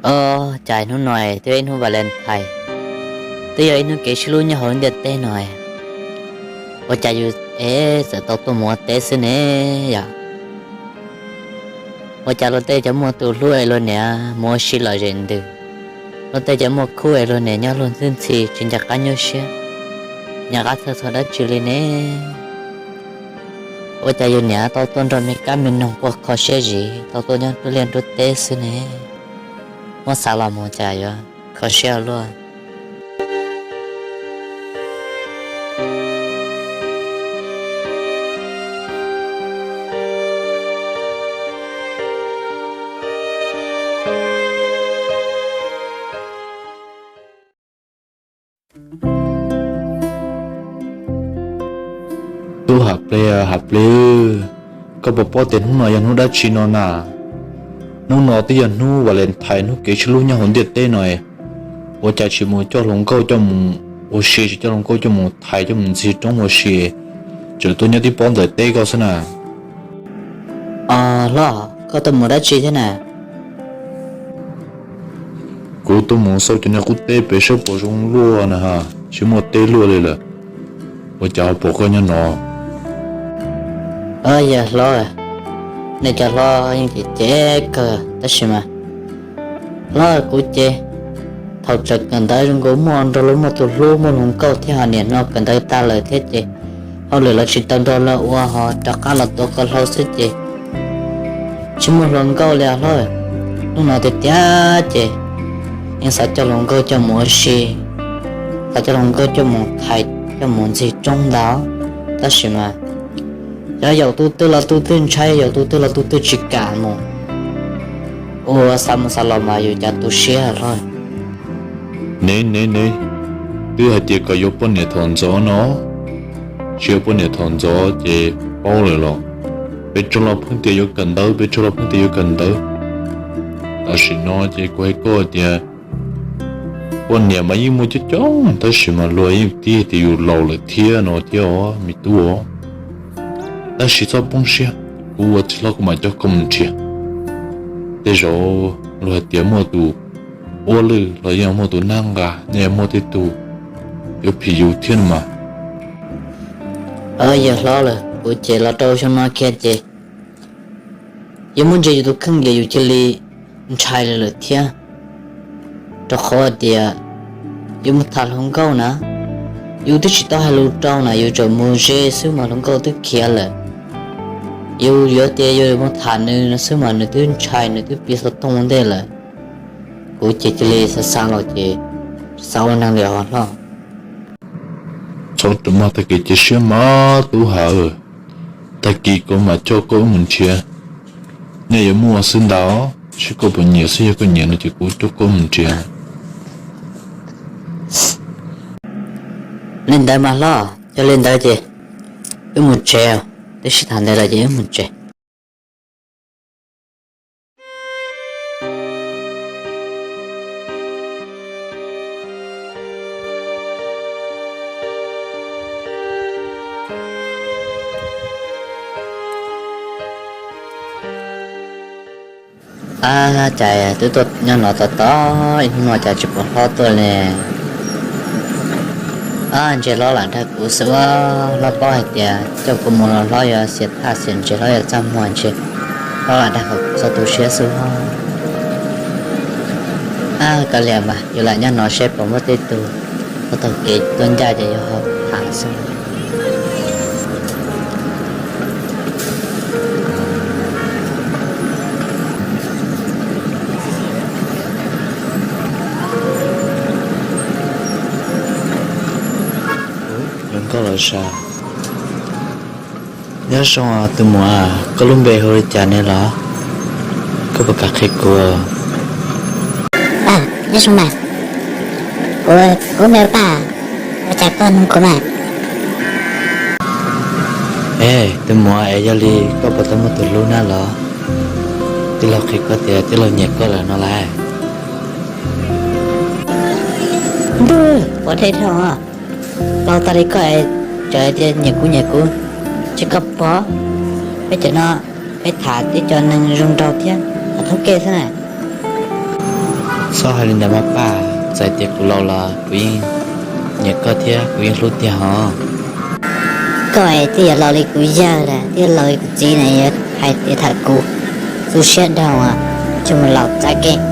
Ua cas hnub no twb yog ib hnub Valentine, twb yog ib hnub kev sib hlub nyob hauv ntiaj teb no, ua cas yus es txawm tau tuaj mus ua teb xwb ne yom? Ua cas luag tej cov muaj tus hlub es luag niam mus ua si lom zem ntws, luag tej cov muaj khub es luag niam nyob luag ntxhi ntxhi tsis nco qab nyuaj siab, nco qab txhawj txog dab tsi li ne? Ua cas yus niam tau tuaj nrog me kab me noog quaj kho siab zim, tau tuaj nyob nruab liaj nruab teb xwb ne? Muab xav los mus cas yuav kho siab ua luaj. Tub Ham Plig, Ham Plig, koj puas paub tias hnub no yog hnub dab tsi no na? Hnub no twb yog hnub Valentine, hnub kev sib hlub nyob hauv ntiaj teb no, ua cas tsis mus coj hluas nkauj coj mus ua si, tsis coj hluas nkauj coj mus thaiv coj mus ntxig roob ua si, tseem tuaj nyob tib pob ntawm teb koj xwb na? Hlob, koj tuaj mus dab tsi thiab na? Kuv tuaj mus xauj cov niag qub teb pem saib puas zoo luaj na ha, tsis muaj teb luaj li lawm. Ua cas ho pom koj nyob no? Yog hlob, nej cov hlob yeej cem cem kawg tab sis mas hlob, kuv ces thaum tseem kawm ntawv zoo nkaus muaj nrog luag muaj tus hlub muaj hluas nkauj thiab, ho nim no kawm ntawv tag lawm thiab ces hauj lwm los tsis tau nrog luag ua, ho rov qab los tuav ko hlau xwb ces tsis muaj hluas nkauj li os hlob. Hnub no tiag tiag ces yeej xav coj hluas nkauj coj mus ua si, xav coj hluas nkauj coj mus thaiv coj mus ntxig roob ntag, tab sis mas cov yaum tus twg los tus twg ntshai, yaum tus twg los tus twg tsis kam mus. Ua xav mus xav los mas yus cas tu siab hlob. Ne ne ne, twb hais tias kom yuav poj niam thaum ntxov no, tsis yuav poj niam thaum ntxov ces paub lawm los. Peb tsaug los pheej tias yuav kawm ntawv, peb tsaug los pheej tias yuav kawm ntawv. Tam sim no ces kuv hais koj tias poj niam mas yeej muaj coob coob tab sis mas luag yeej tib tias yus laus lawm thiab no thiab os me tub os. Tab sis txhob poob siab, kuv ua txiv hlob kuv mam coj koj mus nrhiav. Tej zaum luag hais tias muaj tus ua lwj los yeej muaj tus nab nqa, nej muaj tej tus yuav phim yus thiab no mas. Yog hlob lawm, kuv ces los rau xyoo no kiag ces yus muab ntsia yus tus kheej ces yus cia li ntshai li lawm thiab. Rau qhov tias yus mus tham hluas nkauj na, yus twb tsis tau hais lus rau na, yus tseem mus ze xwb mas hluas nkauj twb khiav lawm. Yus yuav tias yus mus tham nws no xwb mas nws twb ntshai, nws twb piv xov tooj ua ntej lawm. Kuv ces cia li xav xav los ces tsis xav ua neeg li os hlob. Txhob rau maj tag kis cia siab mas tub Ham, tag kis kuv mam coj koj wb mus nrhiav. Nej yuav muaj xwb ntag, seb koj puas nyiam xwb, yog koj nyiam no ces kuv coj koj wb mus nrhiav. Li ntawd mas hlob, yog li ntawd ces wb mus tsev, twb sib tham ntev lawm ces wb mus tsev. Ab, cas twb tuaj nyob no tos tos ib hnub no cas tsis pom hlob tuaj li. Ab, ntshe hlob lam dag kuv xwb, hlob paub hais tias coj kuv mus los hlob yuav xiam thaj xiam ntses, hlob yuav txaj muag ntses, hlob lam dag kom kuv txhob tu siab xwb. Ab, kav liam mas, yus lam nyob no seb puas muaj tej tug tau taug kev tuaj ncaj ces yuav ho tham xwb. Zoo nkauj los sav. Nyob zoo tus muam, koj lub npe hu li cas ne los? Koj puas kam qhia kuv? Nyob zoo mas, kuv, kuv me paj, ua cas koj nug kuv mas? Es tus muam, es yog li koj puas tau muaj tus hlub na los? Tij laug qhia koj tias tij laug nyiam koj lawm no lauj. Ntuj, ua dej dhau os. Laus tas li koj es tseem tias nyiam kuv nyiam kuv, tsis koj pom. Peb cov no, peb tham tib co neeg zoo nraug thiab, tham thoob ke xwb na. Txhob hais li ntawd mas Paj, txawm tias kuv laus los kuv yeej nyiam koj thiab kuv yeej hlub tiag hos. Koj es twb yuav laus li kuv yawg lawm, twb yuav laus li kuv txiv na, yuav hais tias tham kuv, tu siab dhau, tsuas mus laus txav ke.